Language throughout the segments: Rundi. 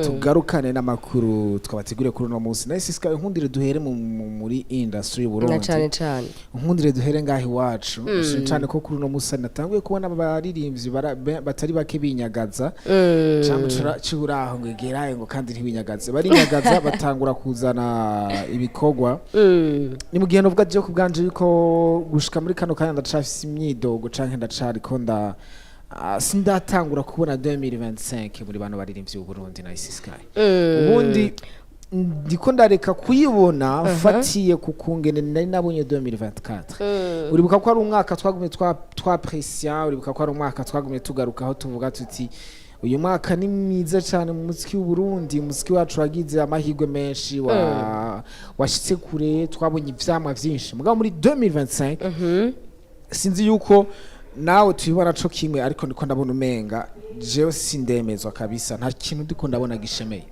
Tugarukane n'amakuru twabateguriye kuri uno munsi. Nawe Siska, nkundire duhere muri industry y'u Na Burundi. cane cane. Nkundire duhere ngaho iwacu cane, ko kuri uno munsi natanguye kubona abaririmbyi batari bake binyagaza cyangwa curaho ngo egeraye ngo kandi ntibinyagaze, barinyagaza, batangura kuzana ibikorwa. Ni mu gihe novuga je ku bwanje yuko gushika muri kano kanya ndacafise imyidogo canke ndacariko nda sindatangura kubona 2025 muri bano baririmbyi b'u Burundi na Sky. Ubundi ndiko ndareka kuyibona mfatiye ku kungene nari nabonye 2024. Uribuka ko ari umwaka twagumye twapresia, uribuka ko ari umwaka twagumye tugarukaho tuvuga tuti uyu mwaka ni mwiza cyane mu muziki w'u Burundi, umuziki wacu wagize amahirwe menshi, wa washitse kure, twabonye ivyamwa vyinshi. Mugabo muri 2025 sinzi yuko nawe tubibona co kimwe, ariko ndiko ndabona umenga jewe sindemezwa kabisa, nta kintu ndiko ndabona gishemeye.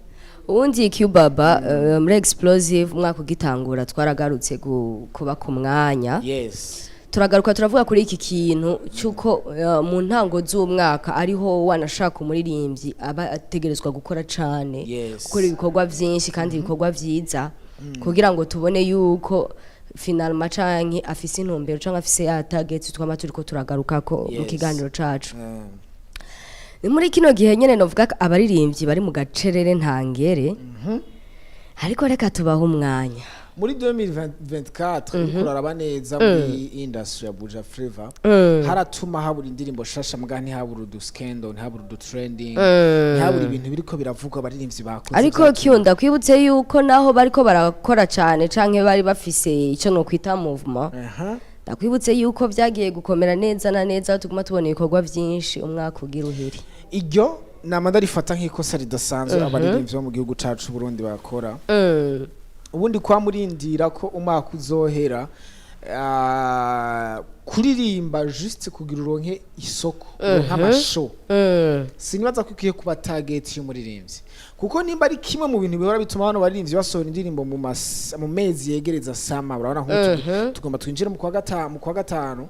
Ubundi Cubaba, muri Explosive umwaka ugitangura twaragarutse kuba ku mwanya. Turagaruka turavuga kuri iki kintu cy'uko mu ntango z'umwaka ariho wanashaka umuririmbyi aba ategerezwa gukora cane, gukora ibikorwa vyinshi kandi ibikorwa vyiza, kugira ngo tubone yuko finalement canke afise intumbero canke afise ya target twama turiko turagarukako mu kiganiro cacu. Ni muri kino gihe nyene novuga ko abaririmbyi bari mu gacerere ntangere, ariko reka tubahe umwanya. Muri 2024 uriko uraraba neza muri industry ya Buja Flavor, haratuma habura indirimbo shasha, muga ntihabura udu scandal, ntihabura udu trending, ntihabura ibintu biriko biravugwa abaririmbyi bakoze. Ariko vyatumye- Q, ndakwibutse yuko naho bariko barakora cane canke bari bafise ico no kwita movement, ndakwibutse yuko vyagiye gukomera neza na neza aho tuguma tubona ibikorwa vyinshi umwaka ugira uheri. Iryo nama ndarifata nk'ikosa ridasanzwe abaririmbyi bo mu gihugu cacu Burundi bakora. Ubundi kwa murindira ko umwaka uzohera, kuririmba juste kugira uronke isoko, uronke ama show, sinibaza ko ikwiye kuba target y'umuririmbyi, kuko nimba ari kimwe mu bintu bihora bituma bano baririmbyi basohora indirimbo mu mezi yegereza sama, urabona nk'ubu tugomba twinjire mu kwa gatanu, mu kwa gatanu,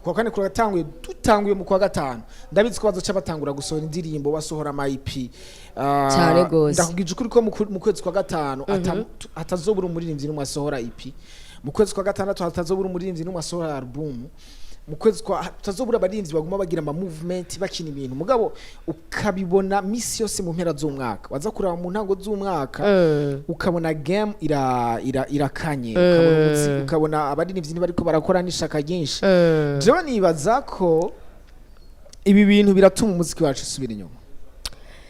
kwa kane kuratanguye, dutanguye mu kwa gatanu, ndabizi ko bazoca batangura gusohora indirimbo, basohora ama EP. Cane gose. Ndakubwije ukuri ko mu kwezi kwa gatanu hatazobura umuririmbyi n'umwe asohora EP, mu kwezi kwa gatandatu hatazobura umuririmbyi n'umwe asohora album, mu kwezi kwa hatazobura abaririmbyi baguma bagira ama movement, bakina ibintu. Mugabo ukabibona misi yose mu mpera z'umwaka, waza kuraba mu ntango z'umwaka, ukabona game ira ira irakanye, ukabona ukabona abaririmbyi ntibariko barakora n'ishaka ryinshi. Jewe nibaza ko ibi bintu biratuma umuziki wacu usubira inyuma.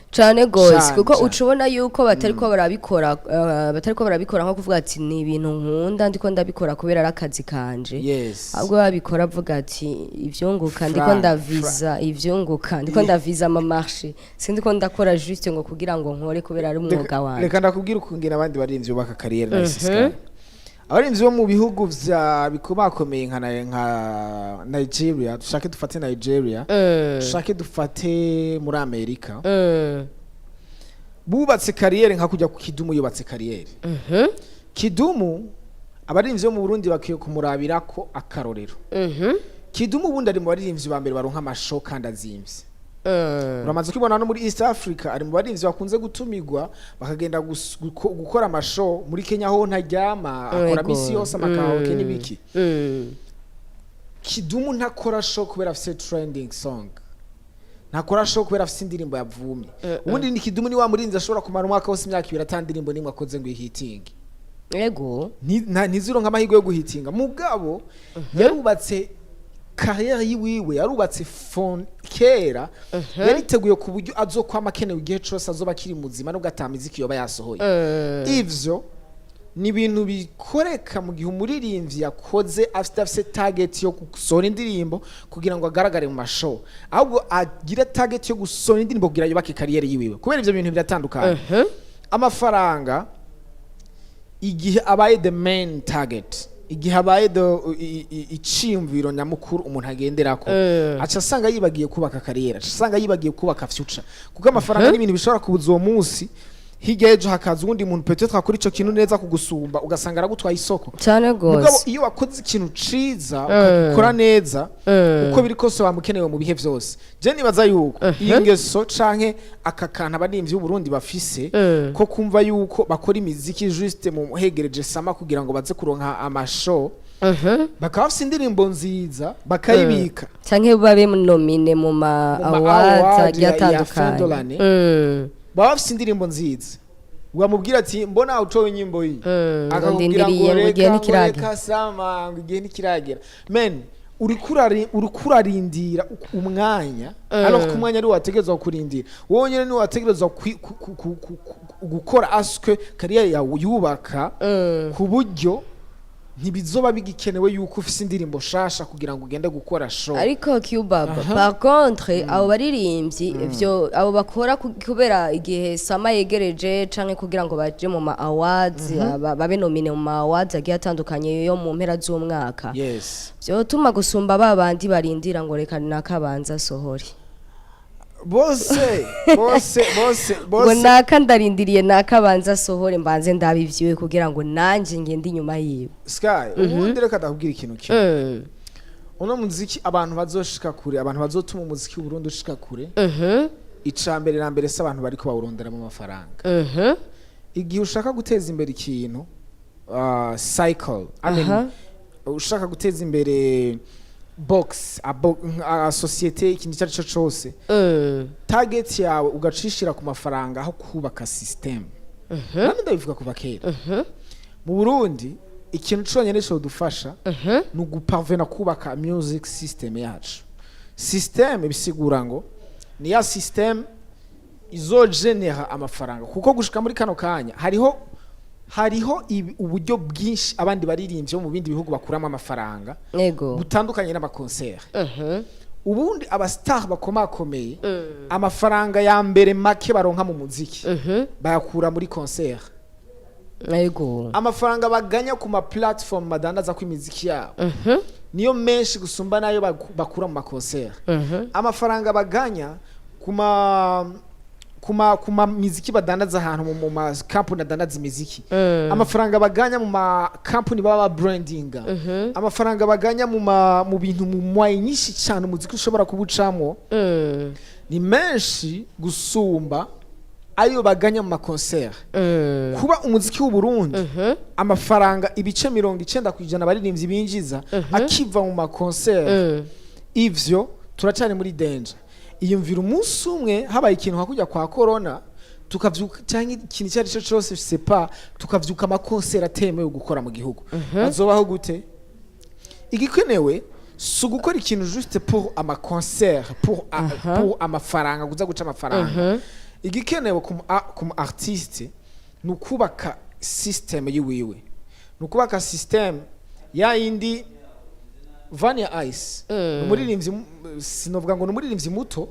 Cane gose. Cane, Kuko cane. uca ubona yuko batariko barabikora nko kuvuga ati ni ibintu nkunda, ndiko ndabikora kubera ari akazi kanje, ahubwo babikora avuga ati ivyunguka ndiko Frank, ndaviza ivyunguka, ndiko ndaviza ama marché, sindiko ndakora juste ngo kugira ngo nkore kubera ari umwuga wanje. Reka ndakubwira ukungena abandi baririmbyi bubaka carrière na Sisika. Abaririmbyi bo mu bihugu vya bikomakomeye nka Nigeria, dushake dufate Nigeria, dushake dufate muri Amerika, bubatse carrière nka kujya ku Kidumu yubatse carrière. Kidumu, abaririmbyi bo mu Burundi bakwiye kumurabirako akarorero. Kidumu ubundi ari mu baririmbyi ba mbere baronka ama show kandi azimvye. Uramaze kwibona no muri East Africa ari mu baririmbyi bakunze gutumigwa bakagenda gukora ama show. Muri Kenya ho ntaryama, akora misi yose ama karaoke n'ibiki. Kidumu ntakora show kubera afise trending song, ntakora show kubera afise indirimbo yavumye. Ubundi ni Kidumu ni wa murinzi ashobora kumara umwaka wose, imyaka 2, ata ndirimbo nimwe akoze ngo ihitinge. Ntizironka amahirwe yo guhitinga. Mugabo yarubatse carrière yiwiwe, yarubatse fond kera, yariteguye ku buryo azokwama akenewe igihe cose azoba akiri muzima, nubwo ata miziki yoba yasohoye. Ivyo ni ibintu bikoreka mu gihe umuririmbyi yakoze afite target yo gusohora indirimbo kugira ngo agaragare mu ma show, ahubwo agira target yo gusohora indirimbo kugira yubake carrière yiwiwe, kubera ivyo bintu biratandukanye. Amafaranga igihe abaye the main target, igihe abaye the iciyumviro nyamukuru umuntu agenderako, aca asanga yibagiye kubaka carrière, aca asanga yibagiye kubaka future, kuko amafaranga ni ibintu bishobora kubuza uwo munsi. Hirya y'ejo hakaza uwundi muntu peut-être akora ico kintu neza kugusumba, ugasanga aragutwaye isoko. Cyane Mugabo gose. iyo wakoze ikintu ciza, ukagikora neza, uko biri kose wamukenewe mu bihe vyose. Je nibaza yuko iyi ngeso canke aka kantu abaririmbyi b'Uburundi bafise ko kumva yuko bakora imiziki juste mu hegereje summer kugira ngo baze kuronka amashow, bakaba bafise indirimbo nziza bakayibika, canke babe nominé mu ma mu ma awards award agiye ya fin de atandukanye. l'année. Baba bafise indirimbo nziza, wamubwira ati: "Mbona utowe inyimbo iyi?" Ngo Akakubwira ngo ndindiriye, ngo igihe reka, ngo ntikiragera. reka summer, ngo igihe ntikiragera. Men, uriko urarindira umwanya, alors ko umwanya ari wategerezwa kurindira wowe nyene, ni wategerezwa gukora aske carrière yawe yubaka, ku buryo ntibizoba bigikenewe yuko ufise indirimbo shasha kugira ngo ugende gukora show. Ariko Cubaba, par contre, abo baririmbyi ivyo abo bakora kubera igihe summer yegereje canke kugira ngo baje mu ma awards, babe nominé mu ma awards agiye atandukanye yo mu mpera z'umwaka, vyotuma gusumba ba bandi barindira ngo reka nakabanza sohore. Bose, bose, bose. Ngo Bose. naka ndarindiriye nakabanza sohore, mbanze ndabe ivyiwe kugira ngo nanje ngende inyuma yiwe. Sky, ubundi reka ndakubwira ikintu kimwe. Uno muziki, abantu bazoshika kure, abantu bazotuma umuziki w'Uburundi ushika kure, ica mbere na mbere si abantu bariko bawuronderamo amafaranga. Igihe ushaka guteza imbere ikintu, cycle, I mean, ushaka guteza imbere box a société, ikintu icyo ari cyo cyose, target yawe ugacishira ku mafaranga aho kubaka system. None ndabivuga kuva kera, mu Burundi ikintu conyene codufasha ni uguparvena kubaka music system yacu. System bisigura ngo ni ya system izogenera amafaranga, kuko gushika muri kano kanya hariho uburyo bwinshi abandi baririmbyi bo mu bindi bihugu bakuramo amafaranga butandukanye n'amakonseri. Ubundi abastar bakomakomeye, amafaranga ya mbere make baronka mu muziki bayakura muri concert. Amafaranga baganya ku ma platform badandaza ko imiziki yabo niyo menshi gusumba nayo bakura mu makonseri. Amafaranga baganya ku ma miziki badandaza ahantu mu ma company adandaza imiziki, amafaranga baganya mu ma company baba brandinga, amafaranga baganya mu bintu, mu moyens nyinshi cyane umuziki ushobora kubucamwo, ni menshi gusumba ayo baganya mu makonseri. Kuba umuziki w'u Burundi, amafaranga ibice 90% abaririmbyi binjiza akiva mu makonseri, ivyo turacari muri danger. Iyumvira umunsi umwe habaye ikintu nka kujya kwa corona, tukavyuka, cyangwa ikintu icyo ari cyo cyose, sais pas, tukavyuka amakonseri atemewe gukora mu gihugu, azobaho gute? Igikenewe si ugukora ikintu juste pour amaconcert, pour amafaranga, kuza guca amafaranga. Igikenewe ku mu artiste ni ukubaka system yiwiwe, ni ukubaka system ya yindi. Vania Ice ni umuririmbyi, sinovuga ngo ni umuririmbyi muto,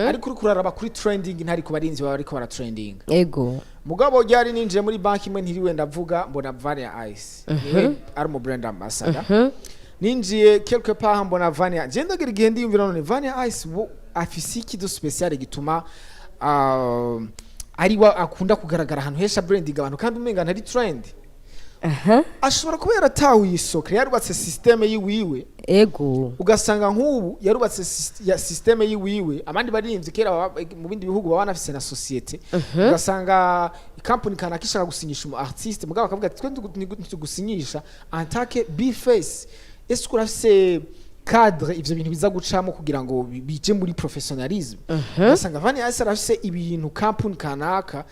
ariko uriko uraraba kuri trending, ntari ku baririmbyi baba bariko baratrending. Mugabo ryari ninjiye muri banki imwe ntiriwe ndavuga, mbona Vania Ice niwe ari umu brand ambassador. Ninjiye quelque part mbona Vania. Je ndagira igihe ndiyumvira: none Vania Ice wo afise iki de spécial gituma ari wa akunda kugaragara ahantu hesha, branding abantu, kandi umenga ntari trend? Ashobora kuba yaratahuye isoko, yarubatse système yiwiwe. Ugasanga nk'ubu yarubatse ya système yiwiwe. Abandi baririmbyi kera mu bindi bihugu baba banafise na société, ugasanga ikampani kanaka ishaka gusinyisha umu artiste, mugabo bakavuga ati: "Twe ntitugusinyisha en tant que B-Face. Ese urafise cadre ivyo bintu biza gucamo kugira ngo bije muri professionnalisme?" Ugasanga Vania Ice arafise ibintu, company kanaka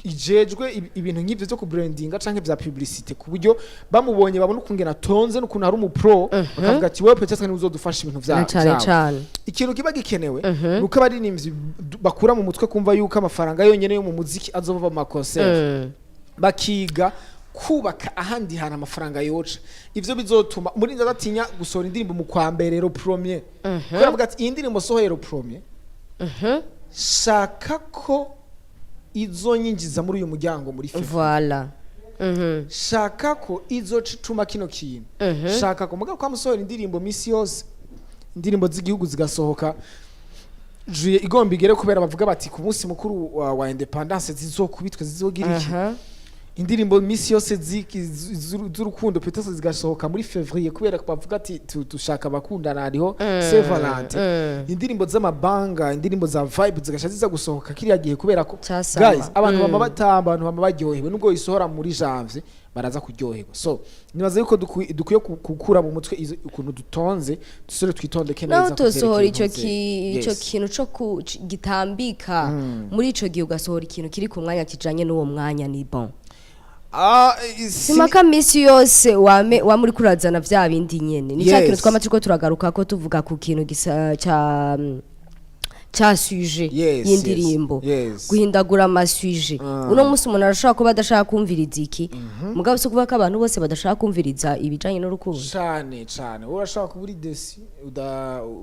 ijejwe ibintu nk'ivyo vyo kubrandinga canke vya publicité, ku buryo bamubonye babona ukungena atonze n'ukuntu ari umu pro, bakavuga ati: "Wewe peut-être niwe uzodufasha ibintu vya Na cane vyawe." cane. Ikintu kiba gikenewe ni uko abaririmbyi bakura mu mutwe kumva yuko amafaranga yonyene yo mu muziki azova mu maconcert, bakiga kubaka ahandi hantu amafaranga yoca. Ivyo bizotuma umurinzi adatinya gusohora indirimbo mu kwa mbere, le premier, kubera avuga ati: "Iyi ndirimbo sohoye le premier, shaka ko izonyinjiza muri uyu muryango muri FIFA, Voilà. Shaka ko izocituma kino kintu, shaka ko." Mugabo kwamusohora indirimbo misi yose, indirimbo z'igihugu zigasohoka. Juillet igomba igere, kubera bavuga bati ku munsi mukuru wa indépendance zizokubitwa, zizogira iki. Indirimbo misi yose z'urukundo peut-être zigasohoka muri février, kubera ko bavuga ati dushaka abakundana, hariho Saint Valentin. Indirimbo z'amabanga, indirimbo za vibe zigasha ziza gusohoka kiriya gihe, kubera ko Ca summer. guys, abantu bama batamba, abantu bama baryohewe. Nubwo isohora muri janvier, baraza kuryoherwa. So nibaza yuko dukwiye gukura mu mutwe ukuntu dutonze, dusore twitondeke Naho neza tosohora kuvyerekeye ico impuzu. ico kintu co gitambika muri ico gihe, ugasohora ikintu kiri ku mwanya, kijanye n'uwo mwanya, ni bon. Ah, Simaka misi yose wame wame uriko urazana vya bindi nyene, ni cya kintu twama turiko turagaruka ko tuvuga ku kintu gisa ca sujet y'indirimbo, guhindagura amasujets. Uno munsi umuntu arashobora kuba adashaka kumviriza iki, mugabo si ukuvuga ko abantu bose badashaka kumviriza ibijanye n'urukundo. Cane cane, wowe urashobora kuba uri déçu,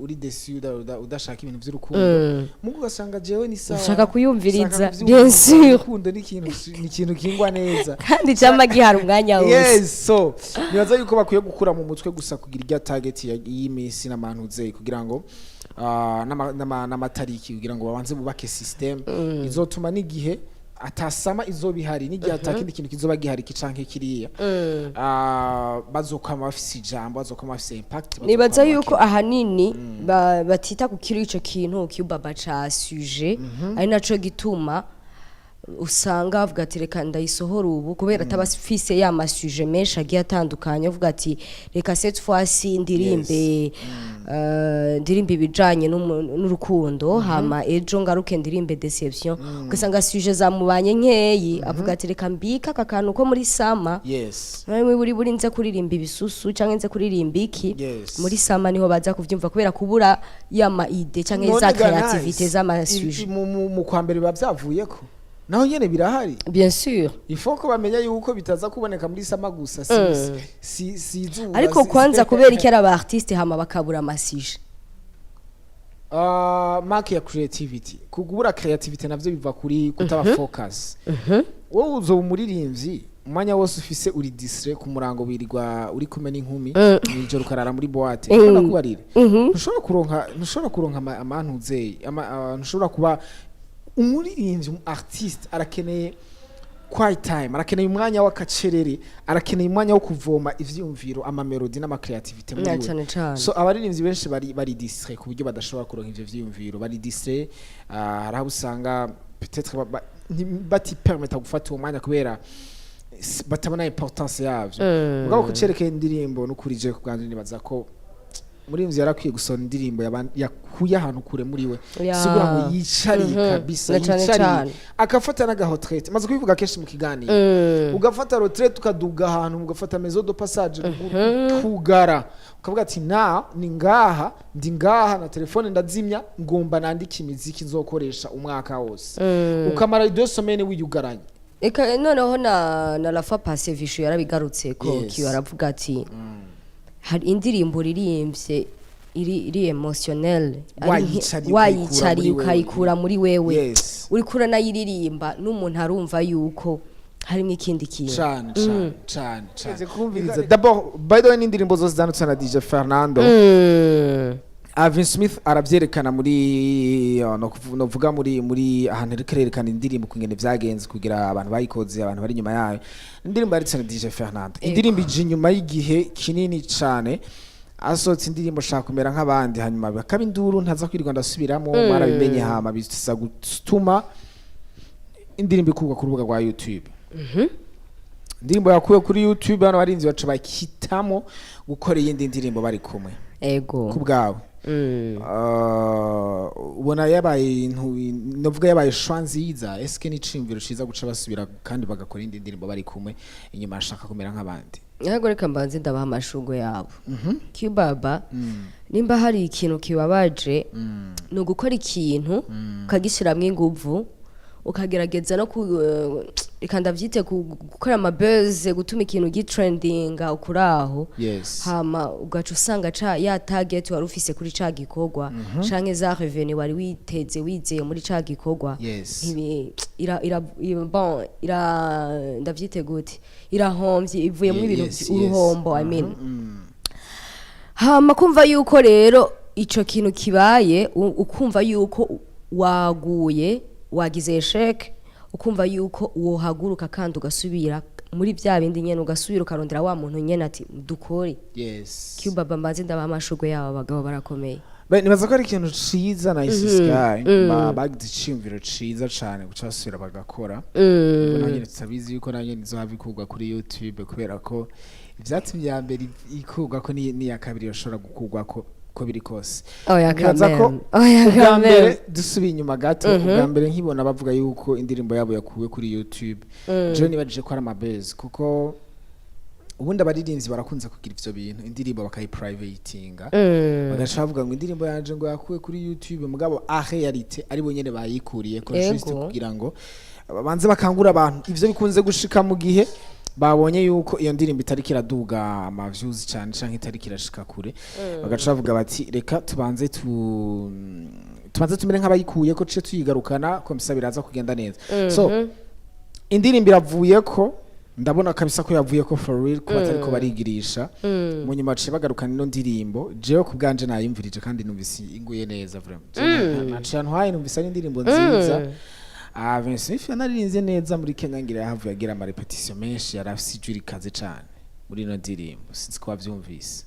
uri déçu, udashaka ibintu vy'urukundo, mugo ugasanga jewe ni sawa. Ushaka kuyumviriza, Ushaka kuvyumviriza. bien sûr. Urukundo ni ikintu kingwa neza. Kandi cama gihari umwanya wose. Yes, so nibaza yuko bakwiye gukura mu mutwe gusa kugira irya target y'iminsi n'amantuze, kugira ngo n'amatariki, kugira ngo babanze bubake system izotuma n'igihe atasama izoba ihari, n'igihe atakindi kintu kizoba gihari iki canke kiriya, bazokama bafise ijambo, bazokama bafise impact, Nibaza bazokwama yuko bakina. ahanini batita ku kiri ico kintu kibaba ca sujet, ari naco gituma usanga bavuga ati reka ndayisohora ubu, kubera ataba afise ya masujets menshi agiye atandukanye. Avuga ati reka cette fois-ci ndirimbe, ndirimbe ibijanye n'urukundo, hama ejo ngaruke ndirimbe déception. Ugasanga sujet zamubanye nkeyi, avuga ati reka mbika aka kantu ko muri summer, namwe buri nze kuririmba ibisusu cyangwa nze kuririmba iki. Muri summer niho baza kuvyumva, kubera kubura yama idées cyangwa None za ga créativité nice. z'amasujets. Mu kwa mbere biba vyavuyeko, naho nyene birahari. Bien sûr. Il faut ko bamenya yuko bitaza kuboneka muri summer gusa, si izuba. Ariko kwanza, kubera iki ari aba artiste hama bakabura amasujets? Manque ya creativity. Kugubura creativity navyo biva kuri kutaba focus. Wowe uzoba umuririmbyi, umwanya wose ufise uri distrait, ku murango wirirwa uri kumwe n'inkumi, mw'ijoro ukarara muri boîte. Ndakubarire, ntushobora kuronka amantuze ntushobora kuba umuririmbyi. Umu artiste arakeneye quiet time, arakeneye umwanya w'akacerere, arakeneye umwanya wo kuvoma ivyiyumviro, amamélodies n'amacréativité muri Na we. cane cane. So abaririmbyi benshi bari distrait ku buryo badashobora kuronka ivyo vyiyumviro, bari distrait. Hari aho usanga peut-être batipermeta gufata uwo mwanya kubera batabona importance yavyo. Mugabo kucerekeye indirimbo, n'ukuri je kubwanje nibaza ko umuririmbyi yarakwiye gusohora indirimbo yakuye ahantu kure muri we, sigura ngo yicariye kabisa, Na cane yicariye, cane. akafata n'agaretraite. Maze kubivuga kenshi mu kiganiro, ugafata retraite, ukaduga ahantu, ugafata maison de passage, kugara, ukavuga ati na ni ngaha, ndi ngaha, na telefone ndazimya, ngomba nandike imiziki nzokoresha umwaka wose, ukamara 2 semaines wiyugaranye. Eka noneho na la fois passée Vishu yarabigarutse ko kiyo aravuga ati hari indirimbo uririmbye iri émotionnel, Wayicariye, wayicariye, ukayikura muri wewe. Ukayikura muri wewe, uriko uranayiririmba n'umuntu arumva yuko harimo ikindi kintu. Cane cane cane cane. Kumviriza d'abord, by the way, n'indirimbo zose zanditswe na DJ Fernando. Alvin Smith aravyerekana muri no novuga muri ahantu ariko arerekana indirimbo kungene vyagenze, kugira abantu bayikoze, abantu bari inyuma yayo. Indirimbo yanditswe na DJ Fernando, indirimbo ije inyuma y'igihe kinini cane asohotse indirimbo shaka kumera nk'abandi, hanyuma bakaba induru, ntaza kwirirwa ndasubiramo, mwarabimenye. Hama biza gutuma indirimbo ikurwa ku rubuga rwa YouTube. Indirimbo yakuwe kuri YouTube, hano barinzi baca bakitamo gukora iyindi ndirimbo bari kumwe. Ku bwawe, ubona yabaye intu novuga yabaye choix nziza? Eske ni iciyumviro ciza guca basubira kandi bagakora indi ndirimbo bari kumwe inyuma ashaka kumera nk'abandi? Ntabwo, reka mbanze ndabaha amashurwe yabo. Kibaba, nimba hari ikintu kibabaje, ni ugukora ikintu ukagishyiramo inguvu, ukagerageza no ku reka ndabyite gukora amabuzz, gutuma ikintu gitrendinga ukuraho, hama ugaca usanga ca ya target wari ufise kuri ca gikorwa canke za revenu wari witeze, wizeye muri ca gikorwa, ira, bon, ira, ndavyite gute, irahomvye, ivuyemo ibintu uruhombo, I mean. Hama kumva yuko rero Ico kintu kibaye, ukumva yuko waguye, wagize échec, ukumva yuko wohaguruka kandi ugasubira muri bya bindi nyene, ugasubira ukarondera wa muntu nyene ati dukore. Cubaba, mbanze ndabaha amashurwe yabo, abagabo barakomeye. Nibaza ko ari ikintu ciza na Ice Sky bagize iciyumviro ciza cane guca basubira bagakora. Ubwo naho nyene tutabizi yuko nayo nyene izohava ikurwa kuri YouTube, kubera ko ivyatumye iya mbere ikurwako n'iya kabiri yoshobora gukurwako ko biri kose. Oya. Nibaza ko Kameme, oya. ubwa Kameme. mbere, dusubiye inyuma gato, ubwa mbere nkibona bavuga yuko indirimbo yabo yakuwe kuri YouTube, jewe nibajije ko ari amabezi, kuko ubundi abaririmbyi barakunze kugira ivyo bintu, indirimbo bakayiprivatinga, bagaca bavuga ngo indirimbo yanje ngo yakuwe kuri YouTube, mugabo en réalité ari bo nyene bayikuriye ko juste kugira ngo babanze bakangura abantu. Ivyo bikunze gushika mu gihe babonye yuko iyo ndirimbo itariko iraduga ama views cane canke itariko irashika kure, bagaca bavuga bati reka tubanze tumere nk'abayikuye ko tuce tuyigarukana, ko bisa biraza kugenda neza. So indirimbo iravuye ko ndabona kabisa ko yavuye ko for real, ko batariko barigirisha. Mu nyuma baciye bagarukana ino ndirimbo. Jewe ku bwanje nayumvirije kandi numvise inguye neza vraiment. Naciye ntwaye, numvise ari indirimbo nziza. Ah, Vincent Smith yanaririnze neza muri Kenya, ngira yahavuye agira ama répétition menshi, yari afise ijwi rikaze cane muri ino ndirimbo. Sinzi ko wavyumvise.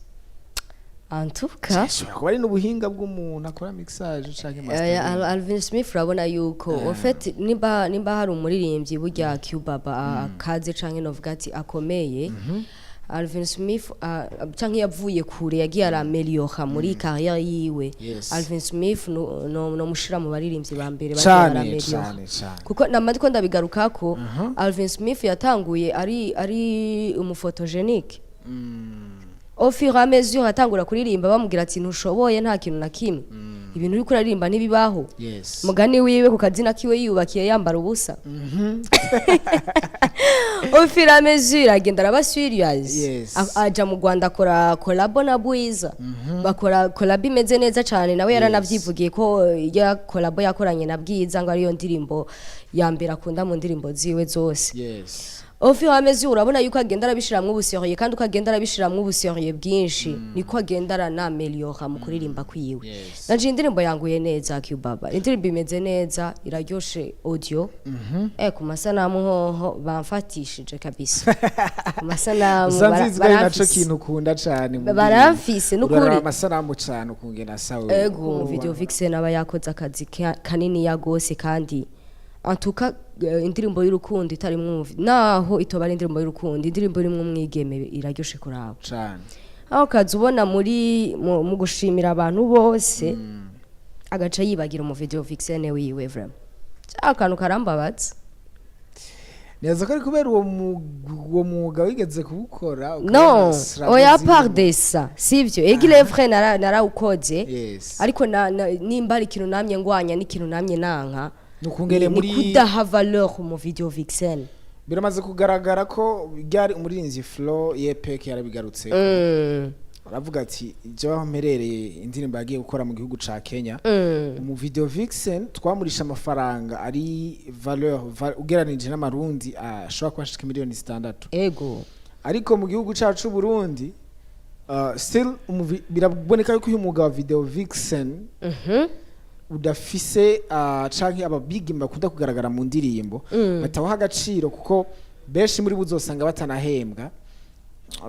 En tout cas, Ashobora kuba ari n'ubuhinga bw'umuntu akora mixage canke mastering. Alvin Smith, urabona yuko en fait nimba hari umuririmbyi burya Cubaba akaze canke novuga ati akomeye, Alvin Smith, canke yavuye kure, yagiye arameliora muri carrière yiwe. Alvin Smith no mushira mu baririmbyi ba mbere bagiye cane barameliora. Cane cane. Kuko nama ndiko ndabigarukako, Alvin Smith yatanguye ari umu photogénique. Au fur et à mesure atangura kuririmba, bamubwira ati ntushoboye, nta kintu na kimwe, ibintu uriko uraririmba ntibibaho. Mugani wiwe ku kazina kiwe yiyubakiye yambara ubusa. Au fur et à mesure agenda araba serious. Aja mu Rwanda, akora collabo na Bwiza, bakora collabo imeze neza cyane. Nawe yaranavyivugiye ko ya collabo yakoranye na Bwiza ngo ariyo ndirimbo ya mbere akunda mu ndirimbo ziwe zose. Au fur et à mesure urabona yuko agenda arabishiramwo ubu sérieux, kandi uko agenda arabishiramwo ubu sérieux bwinshi niko agenda aranameliora mu kuririmba kwiwe. Nanje indirimbo yanguye neza, Cubaba, indirimbo imeze neza, iraryoshe audio. Ku masanamu hoho bamfatishije kabisa, ku masanamu Usanzwe ari naco baramfise. kintu ukunda cane mu Baramfise, n'ukuri. Uraraba amasanamu cane ukungena sawe. Ego, video vixen aba yakoze akazi kanini ya gose, kandi en tout cas indirimbo y'urukundo itarimwo naho itoba ari indirimbo y'urukundo, indirimbo irimwo umwigeme iraryoshe kuraba. Aho kazi ubona muri mu gushimira abantu bose, agaca yibagira umu video vixen wiwe, vraiment akantu karambabaza. Neza ko ari kubera uwo mwuga wigeze kuwukora, ukabona No. struggle Oya, zirimo. Part de ça sivyo, egile frère, narawukoze. Ariko nimba ari ikintu namye ngwanya n'ikintu namye nanka, Nukungere ni muri kudaha valeur mu video vixen. Biramaze kugaragara ko ryari umuririmbyi Flo Yepek yarabigarutse, aravuga ati ibyo aho mperereye, indirimbo yagiye gukora mu gihugu ca Kenya, mu video vixen twamurisha amafaranga ari valeur ugereranije n'amarundi ashobora kuba ashika miliyoni 6. Ariko mu gihugu cacu c'u Burundi, still biraboneka yuko uyu mwuga wa video vixen udafise, canke ababigeme bakunda kugaragara mu ndirimbo batabaha agaciro, kuko benshi muri bo uzosanga batanahembwa.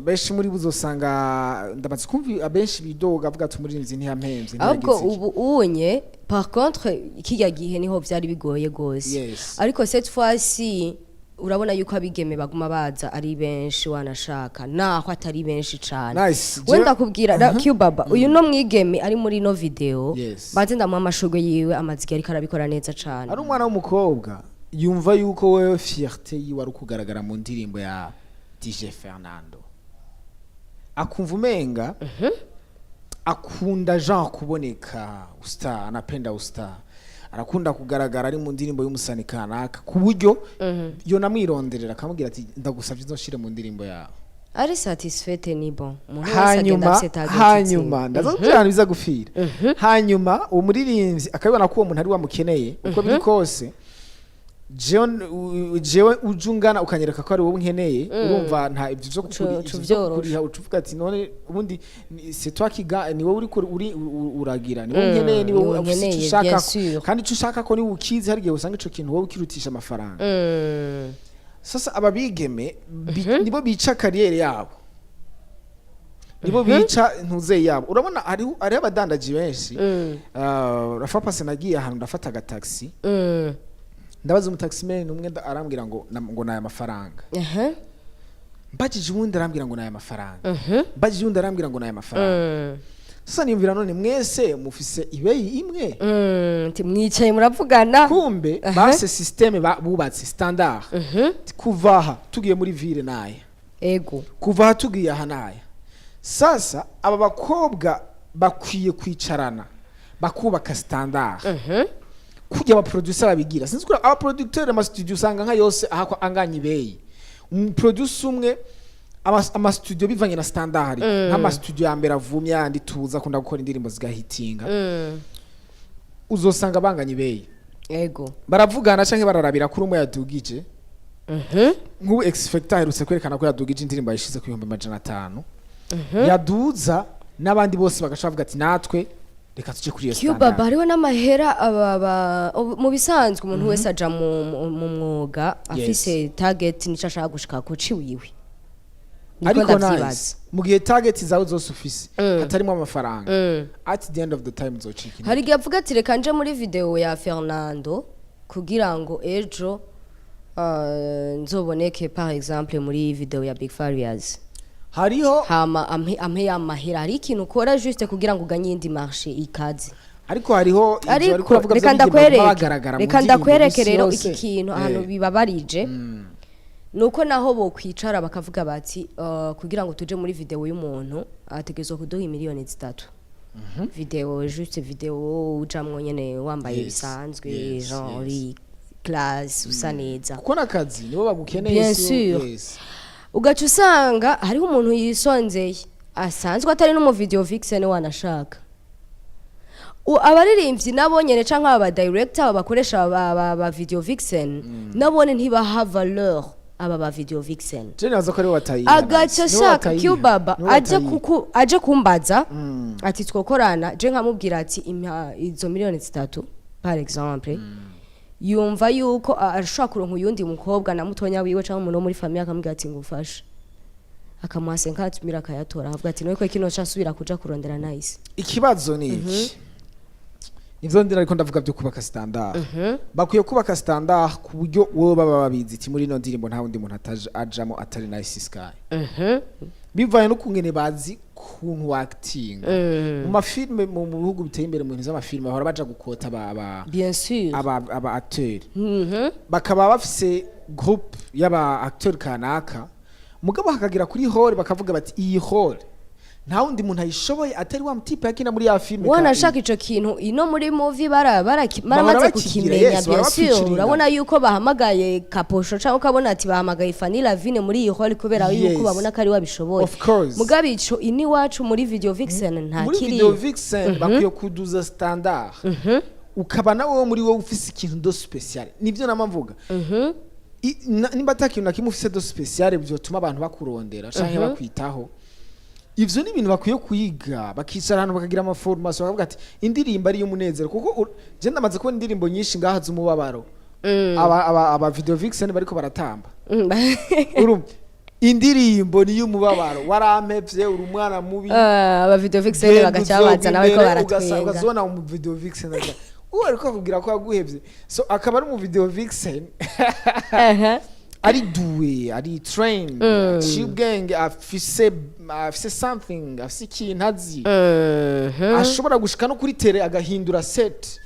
Benshi muri bo uzosanga, ndamaze kumva abenshi bidoga avuga ati umuririmbyi ntiyampemvye, Ahubwo ntiyagize iki. ubu unye, par contre kirya gihe niho vyari bigoye gose. Ariko cette fois-ci urabona yuko abigeme baguma baza ari benshi, wanashaka naho atari benshi cane. Wenda kubwira Cubaba, uyu no mwigeme ari muri no video, banze ndamuha amashurwe yiwe, amaze ariko arabikora neza cane. Ari umwana w'umukobwa yumva yuko wewe fierté yiwe ari ukugaragara mu ndirimbo ya DJ Fernando, akumva umenga akunda genre kuboneka star, anapenda ustar, arakunda kugaragara ari mu ndirimbo y'umusani kanaka, ku buryo yo namwironderera akamubwira ati ndagusavye nzoshire mu ndirimbo yawe. Ari satisfaite, ni bon, umuntu wese agenda Hanyuma afise target. Hanyuma ndaza kubwira ahantu biza gupfira. Hanyuma uwo muririmbyi akabibona ko uwo muntu ari wamukeneye, uko biri kose. Jewe uje ungana ukanyereka ko ari wowe nkeneye, urumva nta ivyo vyo Uca ivyo vyo uvyorosha. kuriha, uca uvuga ati: "None ubundi c'est toi qui ga, ni wowe uriko uri uragira, ni wowe nkeneye, ni wowe Ni wowe ufise ico nkeneye, ushaka." bien sûr. Kandi ico ushaka ko ni ukizi, hari igihe usanga ico kintu wowe ukirutisha amafaranga. Sasa aba bigeme nibo bica carrière yabo, nibo bica ntuze yabo. Urabona hariho abadandaji benshi. Rafa pase nagiye ahantu, ndafata agataxi, ndabaza umutaximan umwe, arambwira ngo ngo naya mafaranga. Mbajije uwundi, arambwira ngo naya mafaranga. Mbajije uwundi, arambwira ngo naya mafaranga. Sasa niyumvira: none mwese mufise ibeyi imwe? Nti mwicaye muravugana. Kumbe base système bubatse standard: kuva aha tugiye muri ville naya, kuva aha tugiye aha naya. Sasa aba bakobwa bakwiye kwicarana bakubaka standard kujya aba producer babigira. Sinzi ko aba producteur ama studio usanga nka yose ahako anganya ibeyi, umuproducer umwe, ama studio bivanye na standard, nk'ama studio ya mbere avumye yandi tuza akunda gukora indirimbo zigahitinga, uzosanga banganya ibeyi. Baravugana canke bararabira kuri umwe yadugije. Nk'ubu X-Factor aherutse kwerekana ko yadugije indirimbo, yayishize ku 500,000, yaduza n'abandi bose bagaca bavuga ati: "Natwe reka tuje kuri iyo Cuba standard." Hariho n'amahera mu bisanzwe umuntu wese aja mu mwuga afise target nico ashaka gushika ku ciwiwe. Niko Ariko ndavyibaza. nice, mu gihe target zawe zose ufise hatarimo amafaranga, at the end of the time uzocika intege. Hari igihe avuga ati: "Reka nje muri video ya Fernando kugira ngo ejo nzoboneke par exemple muri video ya Big Farious." Hariho Hama ampe ya mahera. Hari ikintu ukora juste kugira ngo uganye iyindi marché ikaze. Ariko hariho ivyo Ariko bariko baravuga reka vy'abigeme baguma ndakwereke, bagaragara mu reka ndirimbo ndakwereke imisi rero yose. Iki kintu ahantu bibabarije nuko naho bokwicara bakavuga bati: "Kugira ngo tuje muri video y'umuntu ategerezwa kuduha 3 miliyoni video, juste video ujamwo nyene wambaye bisanzwe, genre uri classe, usa neza." Kuko n'akazi nibo bagukeneye. Bien sûr. Ugaca usanga hariho umuntu yisonzeye asanzwe atari no mu video vixen wanashaka. Abaririmbyi nabo nyene canke aba director babakoresha ba video vixen nabone ntibaha valeur aba ba video vixen. Je nibaza ko aribo batayiha. Agaca Nibo ashaka batayiha. Cubaba Nibo aje batayiha. kuku aje kumbaza ati twokorana, je nkamubwira ati impa izo 3 miliyoni par exemple. Yumva yuko ashobora kuronka uyundi mukobwa na mutonya wiwe cyangwa umuntu wo muri famille, akamubwira ati ngufashe, akamuha 50 mille, akayatora, akavuga ati none kino casubira kuja kurondera Nice. Ikibazo ni iki, nivyo ndira ariko ndavuga byo kubaka standard. Bakwiye kubaka standard ku buryo wowe baba babizi iti muri ino ndirimbo nta wundi muntu ajamo atari Nice Sky, bivanye n'ukungene bazi kuntu acting mu mafilme. Mu bihugu biteye imbere mu bintu z'amafilme bahora baja gukota aba Bien sûr. aba acteur, bakaba bafise groupe y'aba acteur kanaka, mugabo hakagira kuri rôle bakavuga bati: "Iyi rôle nta wundi muntu ayishoboye atari wa mutipe yakina muri ya filme." Wanashaka ico kintu ino muri movie Bahora baramaze bakigira, kukimenya. yes, Bien bahora sûr. bapfukirira. Urabona yuko bahamagaye Kaposho cyangwa ukabona ati bahamagaye Fanny Lavine muri iyi rôle kubera yuko babona ko ari wabishoboye. Of course. Mugabe ico ini wacu muri video vixen nta Muri kiri. video vixen bakwiye kuduza standard, ukaba nawe muri wowe ufise ikintu de spécial. Nivyo nama mvuga. Nimba ata kintu na kimwe ufise de spécial vyotuma abantu bakurondera canke bakwitaho, ivyo ni ibintu bakwiye kwiga, bakicara ahantu bakagira amaformation, bakavuga ati indirimbo ari iy'umunezero, kuko je ndamaze kubona indirimbo nyinshi ngaha z'umubabaro, aba video vixen bariko baratamba. Urumva indirimbo ni iy'umubabaro: "Warampevye, uri umwana mubi." Aba video vixen Genda bagaca baza nawe ko uzogwa imbere, baratwenga. Ukazibona mu video vixen uwo ariko akubwira ko yaguhevye, so akaba ari mu video vixen ari doué, ari trained, aciye ubwenge, afise something, afise ikintu azi, ashobora gushika no kuri terrain agahindura set,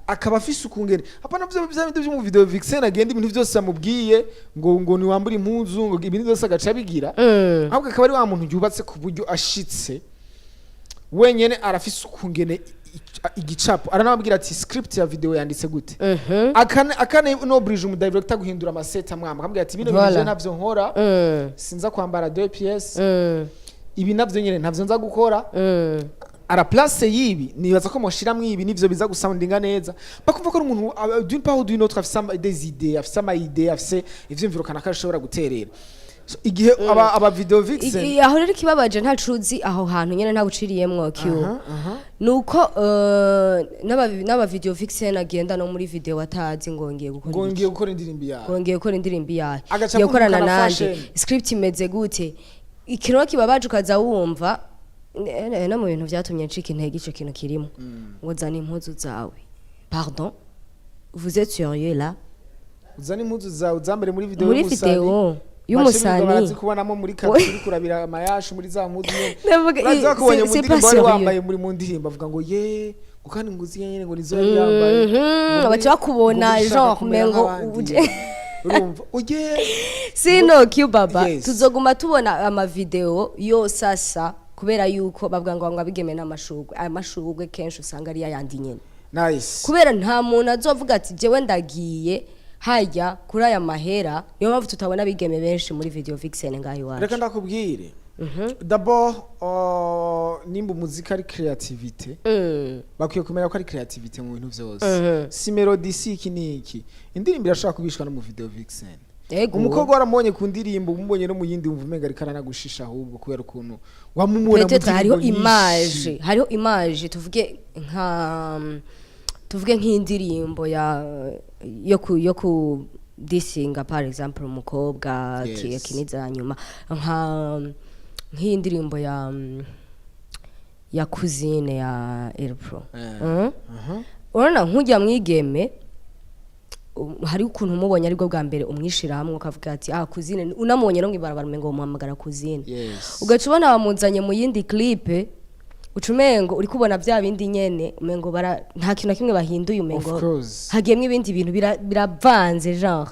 akaba afise ukungene. Hapana vya bindi vyo mu video vixen agenda ibintu vyose amubwiye ngo niwambure impuzu, ngo ibintu byose agaca abigira, ahubwo akaba ari wa muntu yubatse ku buryo ashitse wenyene arafise ukungene igicapo, aranababwira ati script ya video yanditse gute, akane nobrije umu director guhindura amaseta amwamba, akamubwira ati bino bintu je ntavyo nkora, sinza kwambara deux pièces, ibi navyo nyene ntavyo nza gukora. À la place y'ibi, nibaza ko mushiramwo ibi, nivyo biza gusoundinga neza. Bakumva ko ari umuntu d'une part ou d'une autre afise des idées, afise ama idées, afise ivyiyumviro kanaka ashobora guterera. So, igihe aba video vixen Aho rero ikibabaje, ntacuzi aho hantu nyene ntabuciriyemwo Q, nuko n'aba video vixen agenda no muri video atazi ngo ngiye gukora ngo ibiki. Ngiye gukora indirimbo yawe. Ngo ngiye gukora indirimbo yawe, Agaca ngiye gukorana avugana nande, fashion. script imeze gute? Ikintu kibabaje, ukaza wumva no mu bintu vyatumye ncika intege, ico kintu kirimo ngo zana impuzu zawe. Pardon, vous êtes sérieux là? Uzana impuzu zawe uzambere muri video Muri y'umusani. video y'umusani. Barazi kubonamo muri kati uri kurabira amayashu muri za mpuzu nyene. Ndavuga, Urazi bakubonye mu c'est pas ndirimbo wari sérieux. wambaye muri mu ndirimbo, avuga ngo ye, ngo kandi ngo uzi nyene ngo nizo yari yambaye. Ngo Baca bakubona ngo ushaka genre kumera umengo nk'abandi. Urumva uje Sino Q Baba, Yes. tuzoguma tubona amavideo yose asa, kubera yuko bavuga ngo abigeme n'amashurwe. Aya mashurwe kenshi usanga ari yayandi nyene, Nice. kubera nta muntu azovuga ati jewe ndagiye hajya kuri aya mahera. Niyo mpamvu tutabona abigeme benshi muri video vixen ngaho iwacu. Reka ndakubwire d'abord, nimba umuziki ari creativity, bakwiye kumenya ko ari creativity mu bintu vyose. Si melody, si iki n'iki, indirimbo irashobora kubishwa no mu video vixen. Umukobwa waramubonye ku ndirimbo, umubonye no mu yindi, wumva umenga ariko aranagushisha ahubwo, kubera ukuntu wamumubona mu Peut-être hariho ndirimbo image, nyinshi. hariho image, tuvuge nk'indirimbo ya yo ku disinga, par exemple, umukobwa akiniza nyuma, nk'indirimbo ya cousine ya Elpro. Urabona nk'ujya mwigeme, hari ukuntu umubonye aribwo bwa mbere umwishira hamwe, ukavuga ati ah, cousine. Unamubonye no mw'ibarabara, umengo umuhamagara cousine. Ugaca ubona bamuzanye mu yindi clip, uca umengo uri kubona bya bindi nyene, umengo bara nta kintu na kimwe bahinduye, umengo Of course. hagiyemwo ibindi bintu, biravanze genre.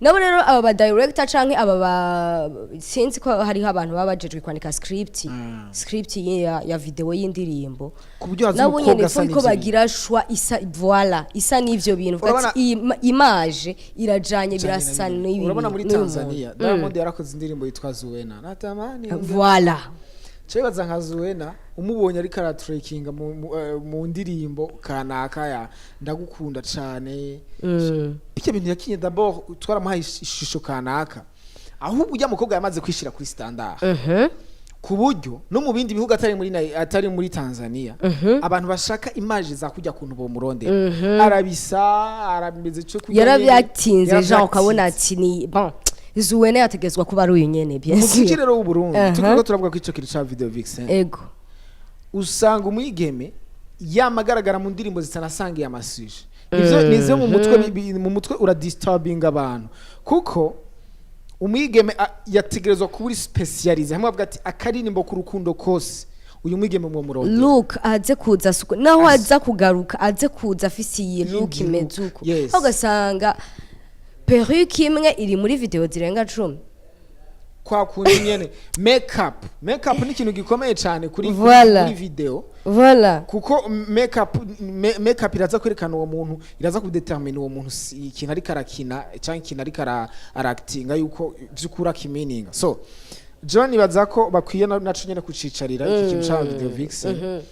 Nabo rero aba ba director canke aba ba, sinzi ko hariho abantu baba bajejwe kwandika script, script ya video y'indirimbo, Ku buryo haza nabo umukobwa nyene asa ko n'ivyo. bagira choix isa, voilà, isa n'ivyo bintu. Uvuga ati iyi image irajanye, birasa n'ibi. Urabona muri n'uyu Tanzania, muntu. Diamond yarakoze indirimbo yitwa Zuena, natamani. Voilà. Cebaza nka Zuena, umubonye ariko aratrekinga mu ndirimbo kanaka ya ndagukunda cane, bijya bintu yakinye, d'abord twaramuhaye ishusho kanaka. Ahubwo ujya mukobwa yamaze kwishira kuri standard, ku buryo no mu bindi bihugu atari muri Tanzania, abantu bashaka image za kujya kuntu bomurondera, arabisa, arameze cyo kujya. Yarabyatinze genre, ukabona ati ni bon, Zuwena yategezwa kuba ari uyu nyene, bien Umuziki sûr. rero w'Uburundi, turiko turavuga ko ico kintu ca video vixen, usanga umwigeme yamagaragara mu ndirimbo zitanasangiye amasije. Nivyo mu mutwe mu mutwe uradisturbinga abantu, kuko umwigeme yategerezwa kuba uri spécialisé hamwe, avuga ati akaririmbo k'urukundo kose, uyu mwigeme mwo murondera. Look aze kuza suku naho aza kugaruka, aze kuza afise iyi look Yindi imeze look, uko. Yes. Aho ugasanga perruque imwe iri muri video zirenga 10. Kwa kundi nyene makeup ni ikintu gikomeye cyane Voilà. kuri video, Voilà. kuko makeup iraza kwerekana uwo muntu, iraza kudetermine uwo muntu ikintu ariko arakina cyangwa ikintu ariko aractinga yuko vy'ukuri akimininga. So John, nibaza ko bakwiye naco nyene kucicarira iki kintu ca video vixen,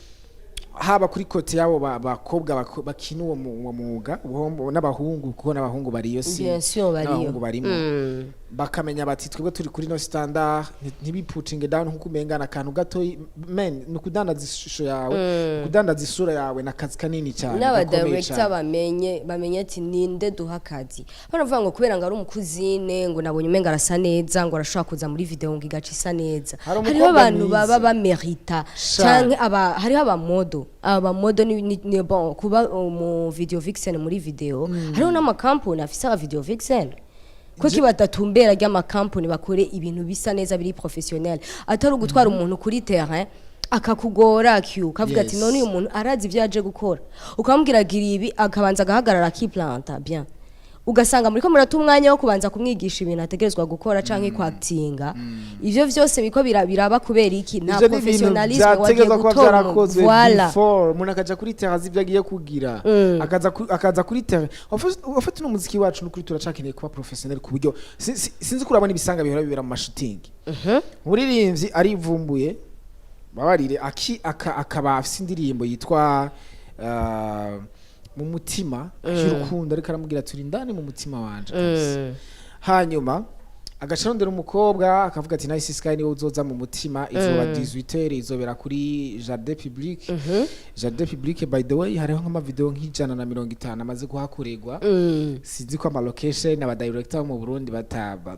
haba kuri côté yabo bakobwa bakina uwo mwuga n'abahungu, kuko n'abahungu bariyo, si Bien sûr, bariyo. n'abahungu barimo, bakamenya bati twebwe turi kuri no standard, ntibiputinge down nkuko umengana akantu gato. Men, ni ukudandaza ishusho yawe, kudandaza isura yawe, ni akazi kanini cyane gakomeye N'abadirector cyane. bamenye ati ninde duha akazi. Baravuga ngo kubera ngo ari umukuzine, ngo nabonye umenga arasa neza, ngo arashobora kuza muri video ngo igaca isa neza. Hari Hariho umukobwa abantu mwiza. baba bamerita Sha. canke aba, hariho abamodo, abamodo ni bon kuba mu video vixen. Muri video hariho n'amakampuni afise aba video vixen. Kuki badatumbera ry'amakampuni bakore ibintu bisa neza, biri professionnel, atari ugutwara umuntu kuri terrain akakugora q ukavuga ati none uyu muntu arazi ibyo yaje gukora? Ukamubwira gira ibi, akabanza agahagarara, akiplanta bien, ugasanga muriko murata umwanya wo kubanza kumwigisha ibintu ategerezwa gukora canke kwactinga. Ivyo vyose biko biraba kubera iki? Nta Ivyo ni ibintu professionnalisme. Wagiye vyategerezwa kuba gutora vyarakozwe voilà. before umuntu akaja kuri terrain azi ivyo agiye kugira, akaza kuri terrain. En fait n'umuziki wacu n'ukuri turacakeneye kuba professionnel, ku buryo sinzi ko urabona ibisanga bihora bibera mu mashooting. Umuririmbyi arivumbuye. Babarire aki akaba afise indirimbo yitwa Mu Mutima y'urukundo, ariko aramubwira turi indani mu mutima wanje kabisa. Hanyuma agaca arondera umukobwa, akavuga ati: "Nice Sky niwe uzoza mu mutima." Izoba 18h, izobera kuri Jardin Public. Jardin Public, by the way, hariho nk'amavideo nka 150 amaze kuhakorerwa. Sinzi ko ama location, aba director bo mu Burundi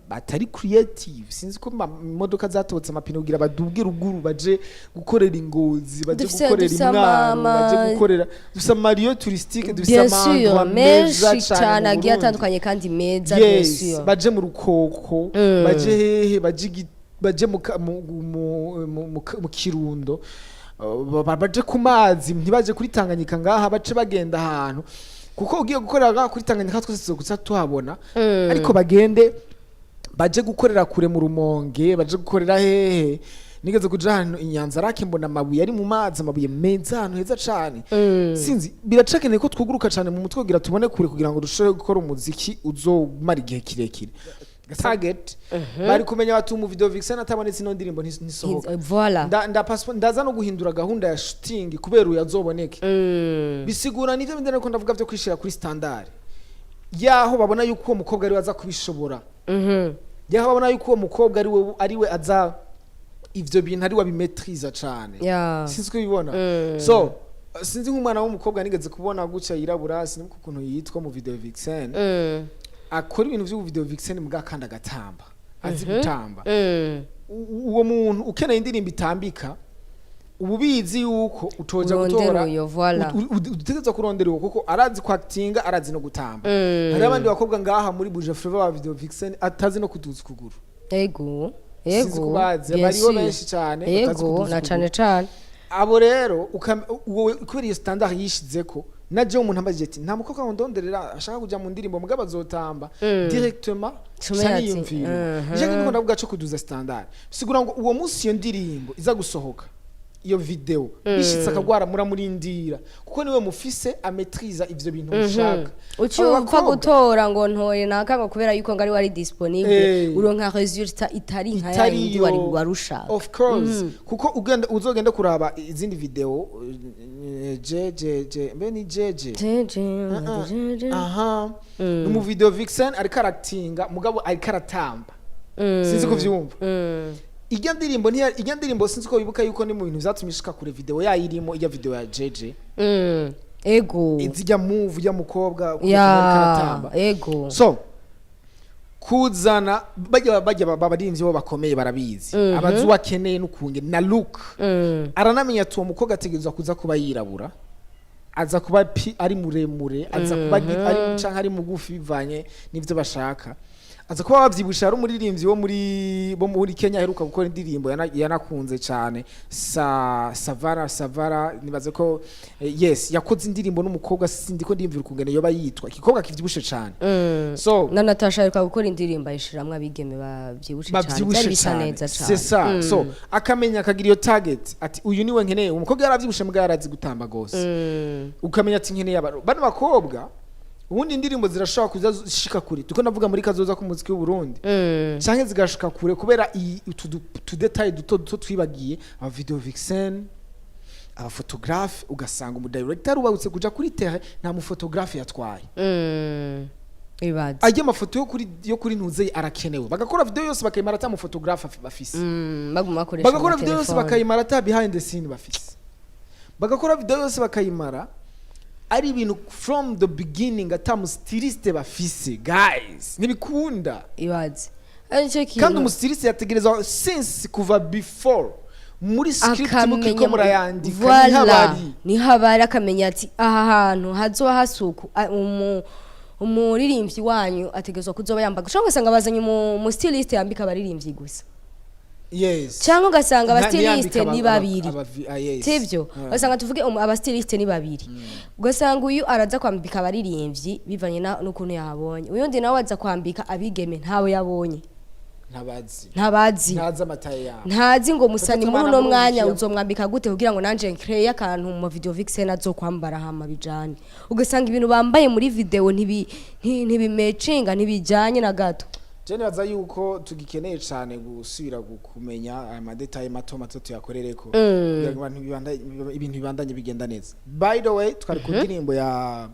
batari creative. Sinzi ko imodoka zatobotse amapine kugira baduge ruguru, baje gukorera ingozi, baje gukorera dufise imwaro, baje gukorera. Dufise ama lieux touristiques, dufise Bien sûr, ama endroits meza menshi cane cyane mu agiye Burundi. atandukanye kandi meza, bien sûr. Baje mu Rukoko, baje hehe, baje baje mu ka- mu mu- mu- mu mu Kirundo, baje ku mazi, ntibaje kuri Tanganyika ngaha, bace bagenda ahantu, kuko ugiye gukorera ngaha kuri Tanganyika twese tuzokuza tuhabona. Ariko bagende baje gukorera kure mu Rumonge, baje gukorera hehe. Nigeze kuja ahantu i Nyanza-Lac, mbona amabuye ari mu mazi, amabuye meza, ahantu heza cane. Sinzi, biracakeneye ko twuguruka cane mu mutwe kugira tubone kure, kugira ngo dushobore gukora umuziki uzomara igihe kirekire. Target bari kumenya bati mu video vixen atabonetse ino ndirimbo ntisohoka. Voilà. Nda passport, ndaza no guhindura gahunda ya shooting kubera uyu azoboneke. Bisigura nivyo bindi ariko ndavuga byo kwishira kuri standard, yaho babona yuko uwo mukobwa ariwe aza kubishobora, yaho babona yuko uwo mukobwa ariwe aza ivyo bintu, ariwe abimetriza cane. Sinzi ko ubibona. So sinzi, nk'umwana w'umukobwa nigeze kubona gutya yirabura, sinibuka ukuntu yitwa, mu video vixen, akora ibintu vy'ubu video vixen mbwa kandi agatamba, azi gutamba. Uwo muntu ukeneye indirimbo itambika, uba ubizi yuko utoja Urondera gutora uyo, voilà. utegerezwa kurondera uwo, kuko arazi kwactinga, arazi no gutamba. Hari abandi bakobwa ngaha muri Buja Flava ba video vixen atazi no kuduza ukuguru. Sinzi kubazi, Bien bariho sûr. benshi cane batazi kuduza Na ukuguru. cane cane. Abo rero uwo kubera iyo standard yishizeko, naje umuntu ambajije ati: "Nta mukobwa ndonderera ashaka kuja mu ndirimbo mugabo azotamba?" Directement Cumi ca ati, niyumvira nicyo kintu ndavuga co kuduza standard. Bisigura ngo uwo munsi iyo ndirimbo iza gusohoka, iyo video bishitse akagwara, muramurindira, kuko niwe mufise ametriza ivyo bintu mushaka. Uci Abo upfa bakobwa- gutora ngo ntoye naka ngo kubera yuko ngo ari wari disponible, uronka résultat itari nka itari yayindi yo. wari warushaka. Of course, kuko ugenda uzogenda kuraba izindi video, je je je mbe ni jeje. Jeje, jeje. Aha, ni mu video vixen ariko aractinga mugabo ariko aratamba. Sinzi ko vyumva. Ijya ndirimbo ijya ndirimbo, sinzi ko wibuka yuko ni mu bintu vyatumye ishika kure, video yayirimo, ijya video ya jeje. Izijya move ijya mukobwa ariko aratamba. So kuzana bajya babaririmbyi bo bakomeye barabizi, abazi uwo akeneye n'ukunge na look. Aranamenya ati uwo mukobwa ategerezwa kuza kuba yirabura, aza kuba ari muremure, aza kuba ari canke ari mugufi bivanye n'ivyo bashaka, aza kuba wavyibusha. Hari umuririmbyi wo muri Kenya aheruka gukora indirimbo yanakunze cane, sa Savara, Savara nibaze ko yes, yakoze indirimbo n'umukobwa, sindi ko ndiyumvira ukungene yoba yitwa, igikobwa kivyibushe cane. So na Natasha aheruka gukora indirimbo ayishiramwo abigeme bavyibushe cane, bavyibushe byari bisa cane. neza cane. C'est ça. So akamenya, akagira iyo target ati: "Uyu niwe nkeneye." Umukobwa yaravyibushe mbwa yarazi gutamba gose. Ukamenya ati nkeneye bano bakobwa. Ubundi indirimbo zirashobora kuza zishika kure, tuko navuga muri kazoza k'umuziki w'u Burundi, canke zigashika kure kubera utu tu détails duto duto twibagiye, aba video vixen, aba photographe. Ugasanga umu director ubahutse kuja kuri terrain, nta mu photographe yatwaye. Ibaze. Ajya amafoto yo kuri ntuze arakenewe. Bagakora video yose bakayimara ata mu photographe bafise. Baguma bakoresha Bagakora video yose amatelefone. bakayimara ata behind the scene bafise. Bagakora video yose bakayimara ari ibintu from the beginning ata mu styliste bafise. Guys, ntibikunda. Ibaze, ari cyo kintu. Kandi umu styliste yategerezwa since kuva before muri script mukiko murayandika. Voilà. Nihabari. Niho abari, akamenya ati aha hantu hazoba hasuku umuririmbyi wanyu ategerezwa kuzoba yambaye. Ushobora ugasanga bazanye umu styliste yambika abaririmbyi gusa, cyangwa ugasanga aba styliste ntiyambika ni babiri. Ah, yes. Sivyo? Ugasanga tuvuge aba styliste ni babiri, ugasanga uyu araza kwambika abaririmbyi bivanye n'ukuntu yahabonye, uyundi nawe aza kwambika abigeme ntawe yabonye. Ntabazi. Ntabazi. Ntazi ama taille yabo. Ntazi ngo musani Batatu muri uno mwanya banamurungikiye. uzomwambika gute kugira ngo nanje nkreye akantu mu video vixen azokwambara hama bijanye. Ugasanga ibintu bambaye muri video ntibimecinga, ntibijanye na gato. Je nibaza yuko tugikeneye cane gusubira kumenya aya ma détails mato mato tuyakorereko kugira ngo abantu ibintu bibandanye bigenda neza. By the way, twari ku ndirimbo ya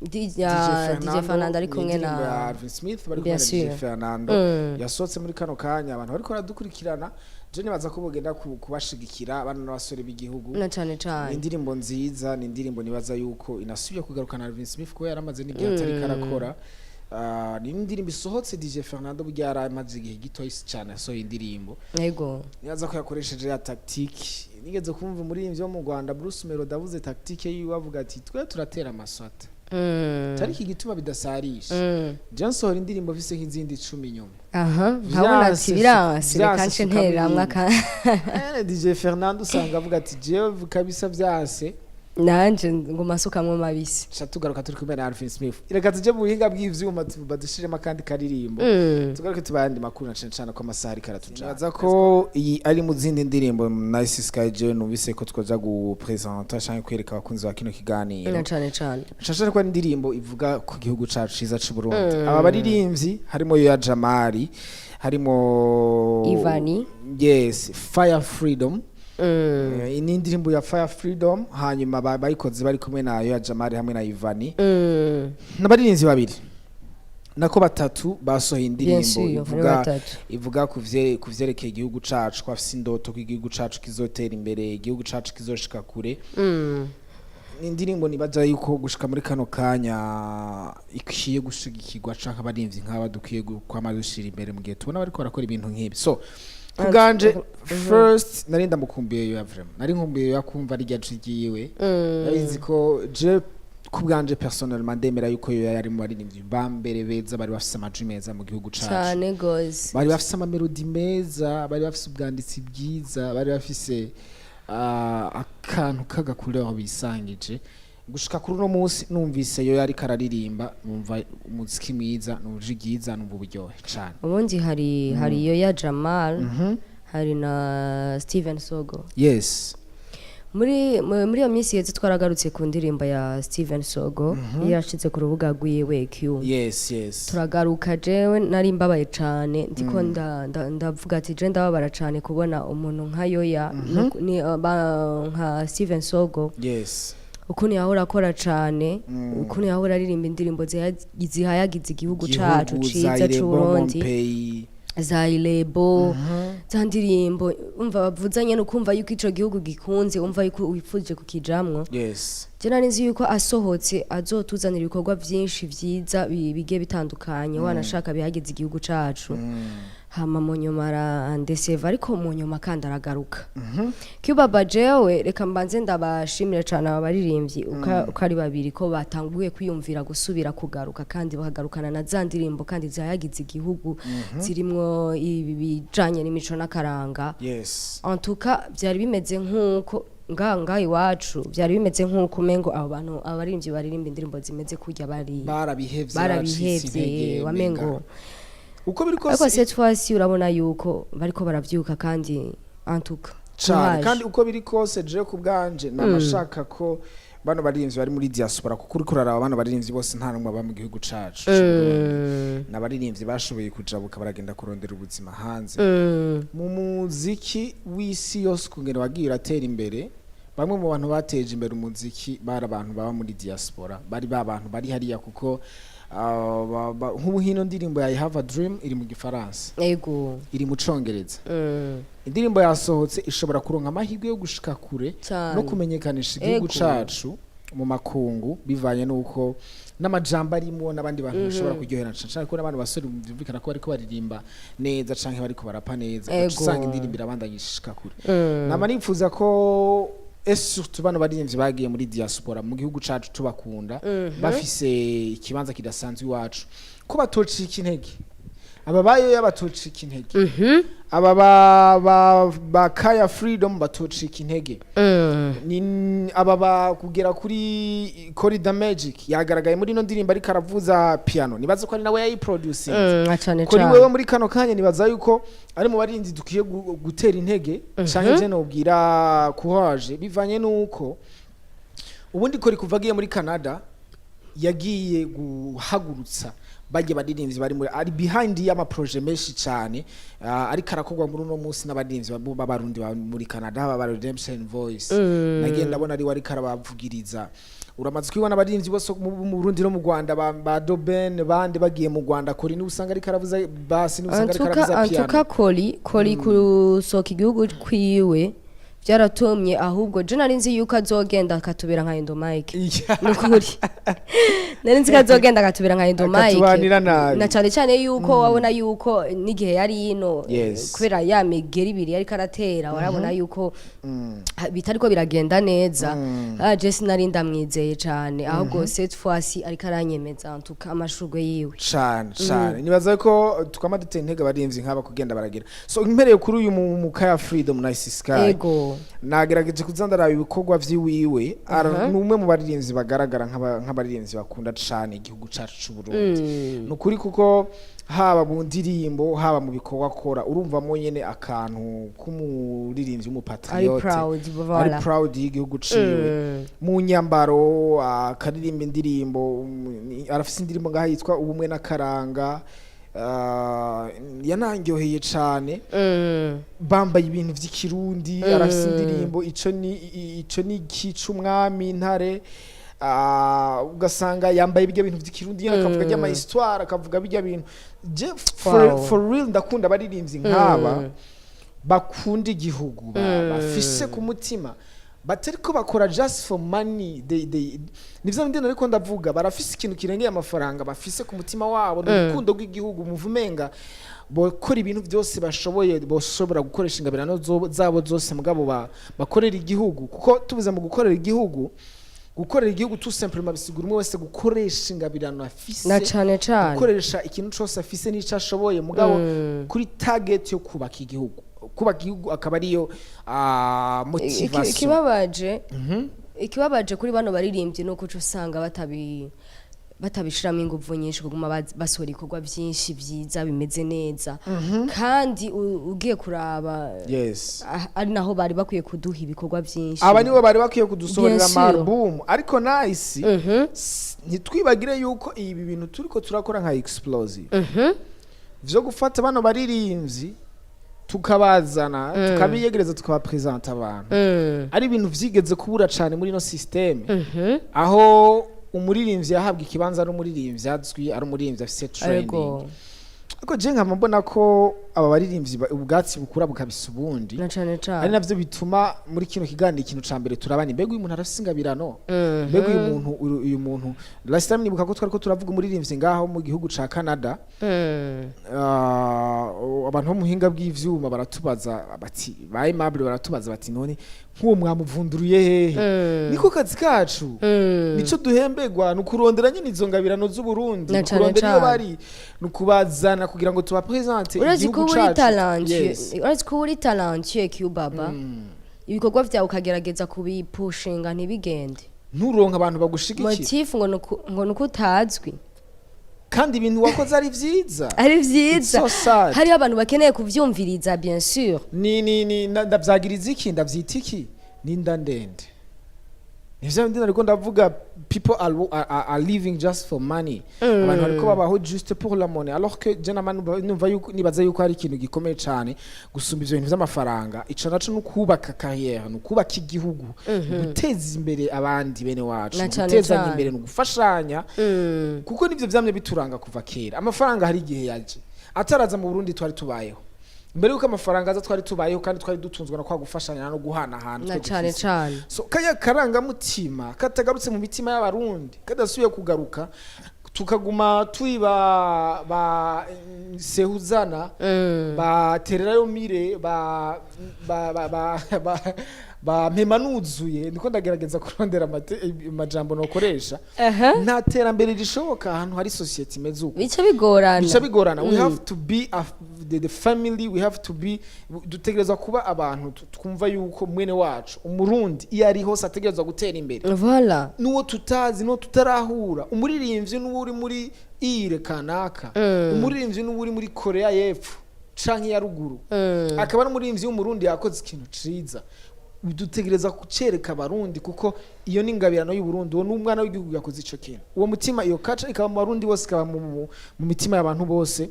DJ DJ DJ Fernando ari ni kumwe indirimbo ya na Alvin Smith, bari kumwe Bien na DJ sûr. Fernando, yasohotse muri kano kanya. Abantu bariko baradukurikirana, je nibaza ko bogenda kubashigikira bano n'abasore b'igihugu. Na cane Ni cane. indirimbo nziza, ni indirimbo nibaza yuko inasubiye kugarukana Alvin Smith kuko yaramaze n'igihe atari karakora. Ni indirimbo isohotse. DJ Fernando burya yaramaze igihe gito cyane asohoye indirimbo. Nibaza ko yakoresheje ya tactique nigeze kumva umuririmbyi wo mu Rwanda Bruce Melody avuze tactique yiwe, avuga ati: "Twe turatera amaswata tariki igituma bidasarisha. Je nsohora indirimbo mfise nk'izindi 10 inyuma." Aha, nkabona ati biranse, reka Vyanse nce suka ntereramwo ibindi. DJ Fernando usanga avuga ati: "Jewe kabisa vyanse." Nanje nguma nsukamwo mabisi. Ca tugaruka turi kumwe na Alvin Smith. Reka tuje mu buhinga bw'ivyuma badushiremo akandi karirimbo, tugaruke tubayandi makuru, na cane cane ko amasaha ariko aratujana. Nibaza ko iyi ari mu zindi ndirimbo Nice Sky jewe numvise ko twoza gupresenta canke kwereka abakunzi ba kino kiganiro. Na cane cane. Nshasha ko ari indirimbo ivuga ku gihugu cacu ciza c'u Burundi. Aba baririmbyi harimo Yoya Jamari, harimo Ivani. Yes, Fire Freedom. Ni indirimbo ya Fire Freedom, hanyuma bayikoze bari kumwe na Yoya Jamari hamwe na Ivani, n'abaririmbyi babiri nako batatu basohoye Bien indirimbo sûr, muri ivuga batatu. ivuga ku vyerekeye igihugu cacu, ko afise indoto ko igihugu cacu kizotera imbere, igihugu cacu kizoshika kure. Ni indirimbo nibaza yuko gushika muri kano kanya ikwiye gushigikirwa, canke abarimvyi nk'aba dukwiye kwama dushira imbere mu gihe tubona bariko barakora ibintu nk'ibi. So kubwanje, first nari ndamukumbuye yo, vraiment nari nkumbuye yo kumva rirya jwi ryiwe. Nabizi ko je kubwanje personnellement ndemera yuko yo yari mu baririmbyi ba mbere beza bari bafise amajwi meza mu gihugu cacu. Cane gose. Bari bafise ama mélodies meza, bari bafise ubwanditsi bwiza, bari bafise akantu k'agakuriro bisangije. Gushika kuri uno munsi numvise yo yariko araririmba, numva umuziki mwiza, numva ijwi ryiza, numva uburyohe cane. Ubundi hari Yoya Jamal, hari na Steven Sogo. Muri iyo minsi yeze twaragarutse ku ndirimbo ya Steven Sogo yashize ku rubuga rwiwe Q. Turagaruka, jewe nari mbabaye cane, ndiko ndavuga ati je ndababara cane kubona umuntu nka Yoya ni nka Steven Sogo, ukuntu yahora akora cane, ukuntu yahora aririmba indirimbo zihayagiza igihugu cacu ciza Zaire c'Uburundi. Bon Pays. Za Ilebo, za ndirimbo umva bavuzanye no kumva yuko ico gihugu gikunze, umva yuko wifuje kukijamwo. Je nari nzi yuko asohotse azotuzanira ibikorwa vyinshi vyiza bigiye bitandukanye, wanashaka bihagize igihugu cacu. Hama mu nyuma arandeseva, ariko mu nyuma kandi aragaruka. Cubaba, jewe reka mbanze ndabashimire cane aba baririmbyi uko ari babiri ko batanguye kwiyumvira gusubira kugaruka, kandi bakagarukana na za ndirimbo kandi zihayagiza igihugu, zirimwo ibi bijanye n'imico n'akaranga. En tout cas byari bimeze nk'uko ngaha iwacu byari bimeze nk'uko umengo abo bantu, abaririmbyi baririmba indirimbo zimeze kurya bari Barabihevye, baracitse barabihevye intege, wamengo. Menga. Uko biri Ariko kose cette fois-ci urabona yuko bariko baravyuka, kandi en tout cas cane. courage. Kandi uko biri kose, je ku bwanje namashaka ko bano baririmbyi bari muri diaspora, kuko uriko uraraba bano baririmbyi bose nta numwe aba mu gihugu cacu c'Uburundi. Ni abaririmbyi bashoboye kujabuka baragenda kurondera ubuzima hanze. Mu muziki w'isi yose ukungene wagiye uratera imbere, bamwe mu bantu bateje imbere umuziki bari abantu baba muri diaspora, bari ba bantu bari hariya, kuko nk'ubu hino ndirimbo ya I Have a Dream iri mu Gifaransa, iri mu Congereza. Indirimbo yasohotse ishobora kuronka amahirwe yo gushika kure no kumenyekanisha igihugu cacu mu makungu, bivanye n'uko n'amajambo arimwo n'abandi bantu bashobora kuryohera cane cane, ko n'abantu basore byumvikana ko bariko baririmba neza canke bariko barapa neza, ugaca usanga indirimbo irabandanya ishika kure. Nama nifuza ko, et surtout bano baririmbyi bagiye muri diaspora mu gihugu cacu tubakunda, bafise ikibanza kidasanzwe iwacu, ko batocika intege. Aba bayo batocika intege, aba ba Kaya Freedom batocika intege, ni aba ba kugera kuri Corridor Magic yagaragaye muri ino ndirimbo ariko aravuza piano, nibaza ko ari nawe yayiproducinze. Cane Kuri cane. wewe muri kano kanya nibaza yuko ari mu barinzi dukwiye gutera intege, canke je nobwira courage, bivanye nuko ubundi kori kuva agiye muri Canada yagiye guhagurutsa Bajye baririmbyi bari muri, ari behind y'ama projets menshi cyane, ariko arakorwa muri uno munsi n'abaririmbyi b'Abarundi muri Canada, baba Redemption Voice. Nagiye ndabona ari we ariko arabavugiriza. Uramaze kubibona, abaririmbyi bose mu Burundi no mu Rwanda, ba Doben bandi bagiye mu Rwanda, kuri ni usanga ariko aravuza bass, ni usanga ariko Antuka aravuza antuka piano. Kori kusohoka igihugu kwiwe byaratumye, ahubwo je nari nzi yuko azogenda akatubera nka Endo Mike. Nukuri nari nzi ko azogenda akatubera nka Endo Mike. Akatubanira nabi. Na cyane cyane yuko wabona yuko n'igihe yari ino, kubera ya migeri ibiri yariko aratera, warabona yuko bitariko biragenda neza. Je sinari ndamwizeye cane, ahubwo cette fois-ci ariko aranyemeza, antuka amashurwe yiwe. Cane cane, nibaza ko twama dutera intege abaririmbyi nk'aba kugenda baragira. So mpereye kuri uyu Mukaya Freedom Nice Sky, nagerageje kuza ndaraba ibikorwa vyiwiwe. Ni umwe mu baririmbyi bagaragara nk'abaririmbyi bakunda cane igihugu cacu c'u Burundi, ni ukuri, kuko haba mu ndirimbo, haba mu bikorwa akora, urumvamo nyene akantu k'umuririmbyi Ari w'umupatriote, proud, ari voilà. proud y'igihugu ciwe. Mu nyambaro, akaririmba indirimbo, arafise indirimbo ngaha yitwa "Ubumwe n'Akaranga", yananyoheye cane. Bambaye ibintu vy'ikirundi. Arafise indirimbo ico ni ico ni ikic'umwami intare, ugasanga yambaye bijya bintu vy'ikirundi nyene, akavuga ry'ama histoire, akavuga bijya bintu. Je for real ndakunda abaririmbyi nk'aba bakunda igihugu, bafise ku mutima, batariko bakora just for money. They nivyo ndi ariko ndavuga, barafise ikintu kirengeye amafaranga bafise ku mutima wabo, ni urukundo rw'igihugu. Muvumenga bokora ibintu byose bashoboye, boshobora gukoresha ingabirano zabo zose, mugabo bakorera igihugu, kuko tubuze mu gukorera igihugu, gukorera igihugu tout simplement bisigura umwe wese gukoresha ingabirano afise, Na cane cane. gukoresha ikintu cose afise n'ico ashoboye, mugabo kuri target yo kubaka igihugu. Kubaka igihugu akaba ariyo motivation. Ikibabaje kuri bano baririmbyi nuko uca usanga batabishiramo inguvu nyinshi kuguma basohora ibikorwa byinshi byiza bimeze neza, kandi ugiye kuraba, ari naho bari bakwiye kuduha ibikorwa byinshi. Aba nibo bari bakwiye kudusohorera Bien sûr. ama album. Ariko Nice, ntitwibagire yuko ibi bintu turiko turakora nka Explosive vyo gufata bano baririmbyi, tukabazana, tukabiyegereza, tukabapresenta abantu, ari ibintu vyigeze kubura cane muri ino système, aho umuririmbyi yahabwa ikibanza n'umuririmbyi azwi, ari umuririmbyi afise training. Ariko je nkaba mbona ko aba baririmbyi ubwatsi bukura bukabisa ubundi. Na cane Ari cane. navyo bituma muri kino kiganiro ikintu ca mbere turabana: mbega uyu muntu arafise ingabirano? Mbega uyu muntu, uyu muntu, last time nibuka ko twariko turavuga umuririmbyi ngaho mu gihugu ca Canada. Abantu bo mu buhinga bw'ivyuma baratubaza bati, ba Aimable baratubaza bati: "None nk'uwo mwamuvunduruye hehe?" Niko kazi kacu, nico duhembegwa, ni ukurondera nyine izo ngabirano z'Uburundi, Na ni cane ukurondera iyo cane. bari, ni ukubazana kugira ngo tubapresente Urazi ko igihugu uri cacu. talentueux. Urazi ko uri talentueux, Cubaba, ibikorwa vyawe ukagerageza kubipushinga ntibigende. Nturonka abantu bagushigikira. Motif ngo nuko utazwi. Kandi ibintu wakoze ari vyiza. Ari vyiza. It's so sad. Hariho abantu bakeneye kuvyumviriza, bien sûr. Ni ndavyagiriza iki, ndavyita iki, ninda ndende, nivyo ndi nariko ndavuga. People are living just for money. Abantu bariko babaho juste pour la money, alors que je nama numva yuko, nibaza yuko hari ikintu gikomeye cane gusumba ivyo bintu vy'amafaranga. Ico naco ni ukubaka carrière, ni ukubaka igihugu, ni guteza imbere abandi bene wacu, Na ni cane gutezanya cane. imbere, ni ugufashanya, kuko nivyo vyamye bituranga kuva kera. Amafaranga hari igihe yaje ataraza mu Burundi, twari tubayeho. Mbere yuko amafaranga aza twari tubayeho, kandi twari dutunzwe no kwa gufashanya no guhanahana Na utwo cane dufise. cane. So kaya karangamutima katagarutse mu mitima y'Abarundi, kadasubiye kugaruka, tukaguma turi ba sehuzana, batererayo mire, ba mpema nuzuye, ndiko ndagerageza kurondera amajambo nokoresha. Nta terambere rishoboka ahantu hari société imeze uko. Bica bigorana. Bica bigorana. We have to be the family, we have to be, dutegerezwa kuba abantu twumva yuko mwene wacu Umurundi iyo ari hose ategerezwa gutera imbere, n'uwo tutazi, n'uwo tutarahura, umuririmbyi n'uwo uri muri ire kanaka, umuririmbyi n'uwo uri muri Korea y'Epfo canke ya Ruguru, akaba n'umuririmbyi w'Umurundi yakoze ikintu ciza. Dutegereza kucereka Abarundi, kuko iyo ni ingabirano y'Uburundi. Uwo ni umwana w'igihugu yakoze ico kintu. Uwo mutima, iyo kaca ikaba mu Barundi bose, ikaba mu mitima y'abantu bose,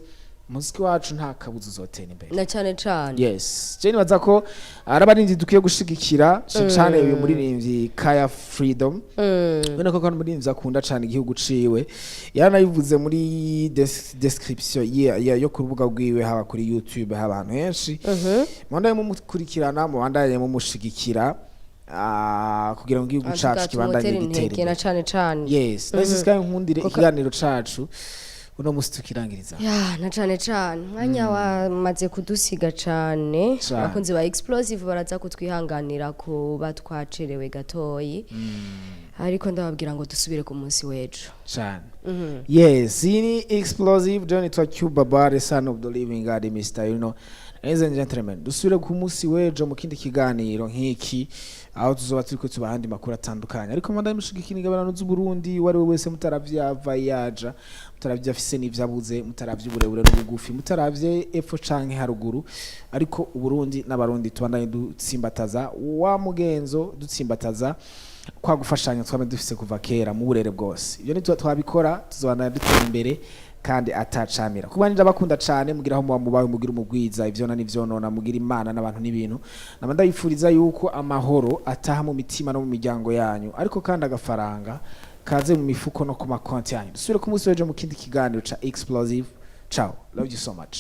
umuziki wacu nta kabuza uzotera imbere. Na cane cane. Yes, je nibaza ko ari abaririmbyi dukwiye gushigikira cane. Uyu muririmbyi Kaya Freedom, ubona ko ari umuririmbyi akunda cane igihugu ciwe. Yaranabivuze muri description yo ku rubuga rwiwe, haba kuri YouTube, haba ahantu henshi. Mubandanye mumukurikirana, mubandanye mumushigikira, kugira ngo igihugu cacu kibandanye tumutera gitera intege na imbere. cane cane. Yes, nahise sikaye nkundire ikiganiro cacu uno musi tukirangiriza. Ya, na cane cane, umwanya wamaze kudusiga cane. Cane. Abakunzi ba Explosive baraza kutwihanganira kuba twacerewe gatoyi, ariko ndababwira ngo dusubire ku munsi w'ejo. Cane. Yes, iyi ni Explosive. John twa Cuba Bar, son of the living God, Mr. You know. Ladies and gentlemen, dusubire ku munsi w'ejo mu kindi kiganiro nk'iki, aho tuzoba turiko tubaha andi makuru atandukanye. Ariko mubandanye mushigikira ingabirano z'Uburundi. Uwo ari we wese, mutaravye ava yaja, mutaravye afise n'ivyo abuze, mutaravye uburebure n'ubugufi, mutaravye epfo canke haruguru, ariko Uburundi n'Abarundi, tubandanye dutsimbataza wa mugenzo, dutsimbataza kwa gufashanya twame dufise kuva kera mu burere bwose. Ibyo ni twabikora, tuzobandanya dutera imbere kandi atacamira. Kuba nje abakunda cane, mugira aho muba mubawe, mugira umugwiza ivyona n'ivyonona, mugira Imana n'abantu n'ibintu. Naba ndabifuriza yuko amahoro ataha mu mitima no mu miryango yanyu, ariko kandi agafaranga kaze mu mifuko no ku makonti yanyu. Dusubire ku munsi w'ejo mu kindi kiganiro ca Explosive. Ciao, love you so much.